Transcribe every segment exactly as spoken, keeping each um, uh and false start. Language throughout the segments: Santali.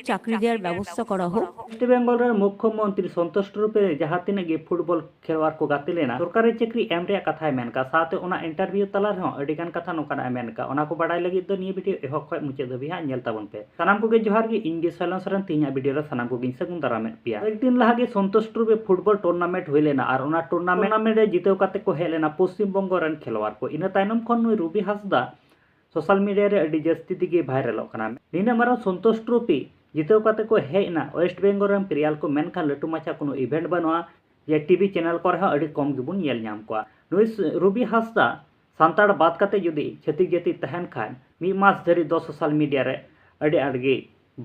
চাকরি দেওয়ার ব্যবস্থা করা হোক। ওয়েস্ট বেঙ্গল ᱨᱮᱱ ᱢᱩᱠᱠᱷᱚᱢᱚᱱᱛᱨᱤ ᱥᱚᱱᱛᱳᱥ ᱴᱨᱚᱯᱷᱤ ᱨᱮ ᱡᱟᱦᱟᱸ ᱛᱤᱱᱟᱹᱜ ᱜᱮ ᱯᱷᱩᱴᱵᱚᱞ ᱠᱷᱮᱞᱣᱟᱲ ᱠᱚ ᱜᱟᱛᱮ ᱞᱮᱱᱟ, ᱥᱚᱨᱠᱟᱨᱤ ᱪᱟᱹᱠᱨᱤ ᱮᱢ ᱨᱮᱭᱟᱜ ᱠᱟᱛᱷᱟᱭ ᱢᱮᱱ ᱠᱟᱜᱼᱟ᱾ ᱥᱟᱶᱛᱮ ᱚᱱᱟ ᱤᱱᱴᱟᱨᱵᱷᱤᱭᱩ ᱛᱟᱞᱟ ᱨᱮᱦᱚᱸ ᱟᱹᱰᱤ ᱜᱟᱱ ᱠᱟᱛᱷᱟ ᱱᱚᱝᱠᱟᱱᱟᱜ ᱮ ᱢᱮᱱ ᱠᱟᱜᱼᱟ᱾ ᱚᱱᱟ ᱠᱚ ᱵᱟᱲᱟᱭ ᱞᱟᱹᱜᱤᱫ ᱫᱚ ᱱᱤᱭᱟᱹ ᱵᱷᱤᱰᱤᱭᱳ ᱮᱦᱚᱵ ᱠᱷᱚᱱ ᱢᱩᱪᱟᱹᱫ ᱫᱷᱟᱹᱵᱤᱡ ᱦᱟᱸᱜ ᱧᱮᱞ ᱛᱟᱵᱚᱱ ᱯᱮ᱾ ᱥᱟᱱᱟᱢ ᱠᱚᱜᱮ ᱡᱚᱦᱟᱨ ᱜᱮ, ᱤᱧ ᱜᱮ ᱥᱚᱭᱞᱚᱱ ᱥᱚᱨᱮᱱ᱾ ᱛᱮᱦᱮᱧᱟᱜ ᱵᱷᱤᱰᱤᱭᱳ ᱨᱮ ᱥᱟᱱᱟᱢ ᱠᱚᱜᱮᱧ ᱥᱟᱹᱜᱩᱱ ᱫᱟᱨᱟᱢᱮᱫ ᱯᱮᱭᱟ᱾ ᱠᱚᱭᱮᱠ ᱫᱤᱱ ᱞᱟᱦᱟ ᱜᱮ ᱥᱚᱱᱛᱳᱥ ᱴᱨᱚᱯᱷᱤ ᱯᱷᱩᱴᱵᱚᱞ ᱴᱩᱨᱱᱟᱢᱮᱱᱴ ᱦᱩᱭ ᱞᱮᱱᱟ ᱟᱨ ᱚᱱᱟ ᱴᱩᱨᱱᱟᱢᱮᱱᱴ ᱨᱮ ᱡᱤᱛᱟᱹᱣ ᱠᱟᱛᱮ ᱠᱚ ᱦᱮᱡ ᱞᱮᱱᱟ ᱯᱚᱥᱪᱤᱢ ᱵᱚᱝᱜᱚ ᱨᱮᱱ ᱠᱷᱮᱞᱣᱟᱲ ᱠᱚ᱾ ᱤᱱᱟᱹ ᱛᱟᱭᱱᱚᱢ ᱠᱷᱚᱱ ᱱᱩᱭ ᱨᱚᱵᱤ ᱦᱟᱸᱥᱫᱟ ᱥᱳᱥᱟᱞ ᱢᱤᱰᱤᱭᱟ ᱨᱮ ᱟᱹᱰᱤ ᱡᱟᱹᱥᱛᱤ ᱛᱮᱜᱮ ᱵᱷᱟᱭᱨᱟᱞᱚᱜ ᱠᱟᱱᱟ᱾ ᱱᱤᱱᱟᱹᱜ ᱢᱟᱨᱟᱝ ᱥᱚᱱᱛᱳᱥ ᱴᱨᱚᱯᱷᱤ ᱡᱤᱛᱟᱹᱣ ᱠᱟᱛᱮ ᱠᱚ ᱦᱮᱡ ᱮᱱᱟ ᱳᱭᱮᱥᱴ ᱵᱮᱝᱜᱚᱞ ᱨᱮᱱ ᱯᱞᱮᱭᱟᱨ ᱠᱚ, ᱢᱮᱱᱠᱷᱟᱱ ᱞᱟᱹᱴᱩ ᱢᱟᱪᱷᱟ ᱠᱳᱱᱳ ᱤᱵᱷᱮᱱᱴ ᱵᱟᱹᱱᱩᱜᱼᱟ᱾ ᱡᱮ ᱴᱤᱵᱷᱤ ᱪᱮᱱᱮᱞ ᱠᱚᱨᱮ ᱦᱚᱸ ᱟᱹᱰᱤ ᱠᱚᱢ ᱜᱮᱵᱚᱱ ᱧᱮᱞ ᱧᱟᱢ ᱠᱚᱣᱟ᱾ ᱱᱩᱭ ᱥ- ᱨᱚᱵᱤ ᱦᱟᱸᱥᱫᱟ ᱥᱟᱱᱛᱟᱲ ᱵᱟᱫ ᱠᱟᱛᱮ ᱡᱩᱫᱤ ᱪᱷᱟᱹᱛᱤᱠ ᱡᱟᱹᱛᱤ ᱛᱟᱦᱮᱱ ᱠᱷᱟᱱ ᱢᱤᱫ ᱢᱟᱥ ᱫᱷᱟᱹᱨᱤᱡ ᱫᱚ ᱥᱳᱥᱟᱞ ᱢᱤᱰᱤᱭᱟ ᱨᱮ ᱟᱹᱰᱤ ᱟᱸᱴ ᱜᱮ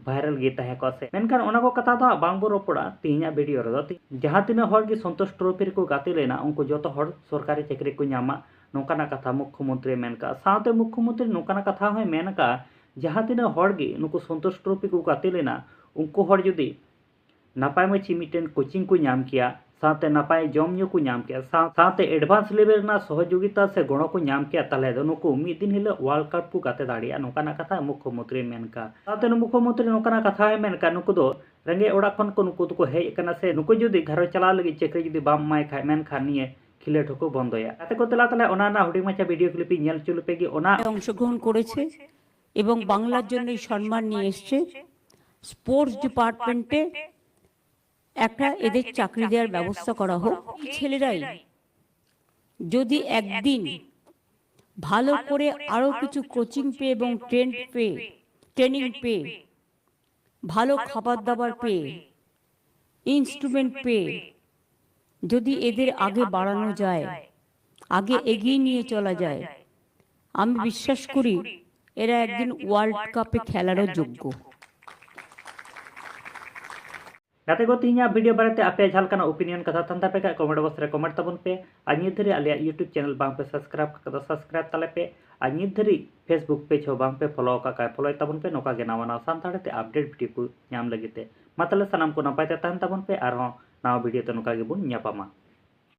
ᱵᱷᱟᱭᱨᱟᱞ ᱜᱮ ᱛᱟᱦᱮᱸ ᱠᱚᱜᱼᱟ ᱥᱮ᱾ ᱢᱮᱱᱠᱷᱟᱱ ᱚᱱᱟ ᱠᱚ ᱠᱟᱛᱷᱟ ᱫᱚ ᱦᱟᱸᱜ ᱵᱟᱝᱵᱚ ᱨᱚᱯᱚᱲᱟ ᱛᱮᱦᱮᱧᱟᱜ ᱵᱷᱤᱰᱤᱭᱳ ᱨᱮᱫᱚ᱾ ᱡᱟᱦᱟᱸ ᱛᱤᱱᱟᱹᱜ ᱦᱚᱲ ᱜᱮ ᱥᱚᱱᱛᱳᱥ ᱴᱨᱚᱯᱷᱤ ᱨᱮᱠᱚ ᱜᱟᱛᱮ ᱞᱮᱱᱟ, ᱩᱱᱠᱩ ᱡᱚᱛᱚ ᱦᱚᱲ ᱥᱚᱨᱠᱟᱨᱤ ᱪᱟᱹᱠᱨᱤ ᱠᱚ ᱧᱟᱢᱟ, ᱱᱚᱝᱠᱟᱱᱟᱜ ᱠᱟᱛᱷᱟ ᱢᱩᱠᱠᱷᱚᱢᱚᱱᱛᱨᱤ ᱢᱮᱱ ᱠᱟᱜᱼᱟ᱾ ᱥᱟᱶᱛᱮ ᱢᱩᱠᱠᱷᱚᱢᱚᱱᱛᱨᱤ ᱱᱚᱝᱠᱟᱱᱟᱜ ᱠᱟᱛᱷᱟ ᱦᱚᱸᱭ ᱢᱮᱱ ᱠᱟᱜᱼᱟ, ᱡᱟᱦᱟᱸ ᱛᱤᱱᱟᱹᱜ ᱦᱚᱲ ᱜᱮ ᱱᱩᱠᱩ ᱥᱚᱱᱛᱳᱥ ᱴᱨᱚᱯᱷᱤ ᱠᱚ ᱜᱟᱛᱮ ᱞᱮᱱᱟ, ᱩᱱᱠᱩ ᱦᱚᱲ ᱡᱩᱫᱤ ᱱᱟᱯᱟᱭ ᱢᱟᱹᱪᱷᱤ ᱢᱤᱫᱴᱮᱱ ᱠᱳᱪᱤᱝ ᱠᱚ ᱧᱟᱢ ᱠᱮᱭᱟ, ᱥᱟᱶᱛᱮ ᱱᱟᱯᱟᱭ ᱡᱚᱢ ᱧᱩ ᱠᱚ ᱧᱟᱢ ᱠᱮᱭᱟ, ᱥᱟᱶ- ᱥᱟᱶᱛᱮ ᱮᱰᱵᱷᱟᱱᱥ ᱞᱮᱵᱮᱞ ᱨᱮᱱᱟᱜ ᱥᱚᱦᱚᱡᱳᱜᱤᱛᱟ ᱥᱮ ᱜᱚᱲᱚ ᱠᱚ ᱧᱟᱢ ᱠᱮᱭᱟ, ᱛᱟᱦᱚᱞᱮ ᱫᱚ ᱱᱩᱠᱩ ᱢᱤᱫ ᱫᱤᱱ ᱦᱤᱞᱳᱜ ᱣᱟᱨᱞᱰ ᱠᱟᱯ ᱠᱚ ᱜᱟᱛᱮ ᱫᱟᱲᱮᱭᱟᱜᱼᱟ, ᱱᱚᱝᱠᱟᱱᱟᱜ ᱠᱟᱛᱷᱟ ᱢᱩᱠᱠᱷᱚᱢᱚᱱᱛᱨᱤ ᱢᱮᱱ ᱠᱟᱜᱼᱟ᱾ ᱥᱟᱶᱛᱮ ᱢᱩᱠᱠᱷᱚᱢᱚᱱᱛᱨᱤ ᱱᱚᱝᱠᱟᱱᱟᱜ ᱠᱟᱛᱷᱟ ᱦᱚᱸᱭ ᱢᱮᱱ ᱠᱟᱜᱼᱟ, ᱱᱩᱠᱩ ᱫᱚ ᱨᱮᱸᱜᱮᱡ ᱚᱲᱟᱜ ᱠᱷᱚᱱ ᱠᱚ, ᱱᱩᱠᱩ ᱫᱚᱠᱚ ᱦᱮᱡ ᱟᱠᱟᱱᱟ ᱥᱮ, ᱱᱩᱠᱩ ᱡᱩᱫᱤ ᱜᱷᱟᱨᱚᱸᱡᱽ ᱪᱟᱞᱟᱣ ᱞᱟᱹᱜᱤᱫ ᱪᱟᱹᱠᱨᱤ ᱡᱩᱫᱤ ᱵᱟᱢ ᱮᱢᱟᱭ ᱠᱷᱟᱡ, ᱢᱮᱱᱠᱷᱟᱱ ᱱᱤᱭᱟᱹ ᱠᱷᱮᱞᱳᱰ ᱦᱚᱸᱠᱚ ᱵᱚᱱᱫᱚᱭᱟ᱾ ᱜᱟᱛᱮ ᱠᱚ ᱛᱮᱞᱟ ᱛᱟᱦᱚᱞᱮ ᱚᱱᱟ ᱨᱮᱱᱟᱜ ᱦᱩᱰᱤᱧ ᱢᱟᱪᱷᱟ ᱵᱷᱤᱰᱤᱭᱳ ᱠᱞᱤᱯ ᱤᱧ ᱧᱮᱞ ᱦᱚᱪᱚ ᱞᱮᱯᱮ ᱜᱮ᱾ ᱚᱱᱟ অংশগ্রহণ করেছে এবং বাংলার জন্য সম্মান নিয়ে এসছে স্পোর্টস ডিপার্টমেন্টে। একটা এদের চাকরি দেওয়ার ব্যবস্থা করা হোক। এই ছেলেরাই যদি একদিন ভালো করে আরও কিছু কোচিং পেয়ে এবং ট্রেন্ড পেয়ে, ট্রেনিং পেয়ে, ভালো খাবার দাবার পেয়ে, ইনস্ট্রুমেন্ট পেয়ে যদি এদের আগে বাড়ানো যায়, আগে এগিয়ে নিয়ে চলা যায়, আমি বিশ্বাস করি এরা একদিন ওয়ার্ল্ড কাপে খেলারও যোগ্য। ᱜᱟᱛᱮ ᱠᱚ, ᱛᱮᱦᱮᱧᱟᱜ ᱵᱷᱤᱰᱤᱭᱳ ᱵᱟᱨᱮᱛᱮ ᱟᱯᱮᱭᱟᱜ ᱡᱟᱦᱟᱸ ᱞᱮᱠᱟᱱᱟᱜ ᱚᱯᱤᱱᱤᱭᱚᱱ ᱠᱟᱛᱷᱟ ᱛᱟᱦᱮᱱ ᱛᱟᱯᱮ ᱠᱷᱟᱡ, ᱠᱚᱢᱮᱱᱴ ᱵᱚᱠᱥ ᱨᱮ ᱠᱚᱢᱮᱱᱴ ᱛᱟᱵᱚᱱ ᱯᱮ᱾ ᱟᱨ ᱱᱤᱛ ᱫᱷᱟᱹᱨᱤᱡ ᱟᱞᱮᱭᱟᱜ ᱭᱩᱴᱩᱵᱽ ᱪᱮᱱᱮᱞ ᱵᱟᱝ ᱯᱮ ᱥᱟᱵᱥᱠᱨᱟᱭᱤᱵᱽ ᱠᱟᱫᱟ, ᱥᱟᱵᱥᱠᱨᱟᱭᱤᱵᱽ ᱛᱟᱞᱮ ᱯᱮ᱾ ᱟᱨ ᱱᱤᱛ ᱫᱷᱟᱹᱨᱤᱡ ᱯᱷᱮᱥᱵᱩᱠ ᱯᱮᱡᱽ ᱦᱚᱸ ᱵᱟᱝ ᱯᱮ ᱯᱷᱚᱞᱳ ᱟᱠᱟᱫ ᱠᱷᱟᱡ, ᱯᱷᱚᱞᱳᱭ ᱛᱟᱵᱚᱱ ᱯᱮ, ᱱᱚᱝᱠᱟ ᱜᱮ ᱱᱟᱣᱟ ᱱᱟᱣᱟ ᱥᱟᱱᱛᱟᱲᱤ ᱛᱮ ᱟᱯᱰᱮᱴ ᱵᱷᱤᱰᱤᱭᱳ ᱠᱚ ᱧᱟᱢ ᱞᱟᱹᱜᱤᱫ ᱛᱮ᱾ ᱢᱟ ᱛᱟᱦᱞᱮ ᱥᱟᱱᱟᱢ ᱠᱚ ᱱᱟᱯᱟᱭ ᱛᱮ ᱛᱟᱦᱮᱱ ᱛᱟᱵᱚᱱ ᱯᱮ, ᱟᱨᱦᱚᱸ ᱱᱟᱣᱟ ᱵᱷᱤᱰᱤᱭᱳ ᱛᱮ ᱱᱚᱝᱠᱟ ᱜᱮᱵᱚᱱ ᱧᱟᱯᱟᱢᱟ᱾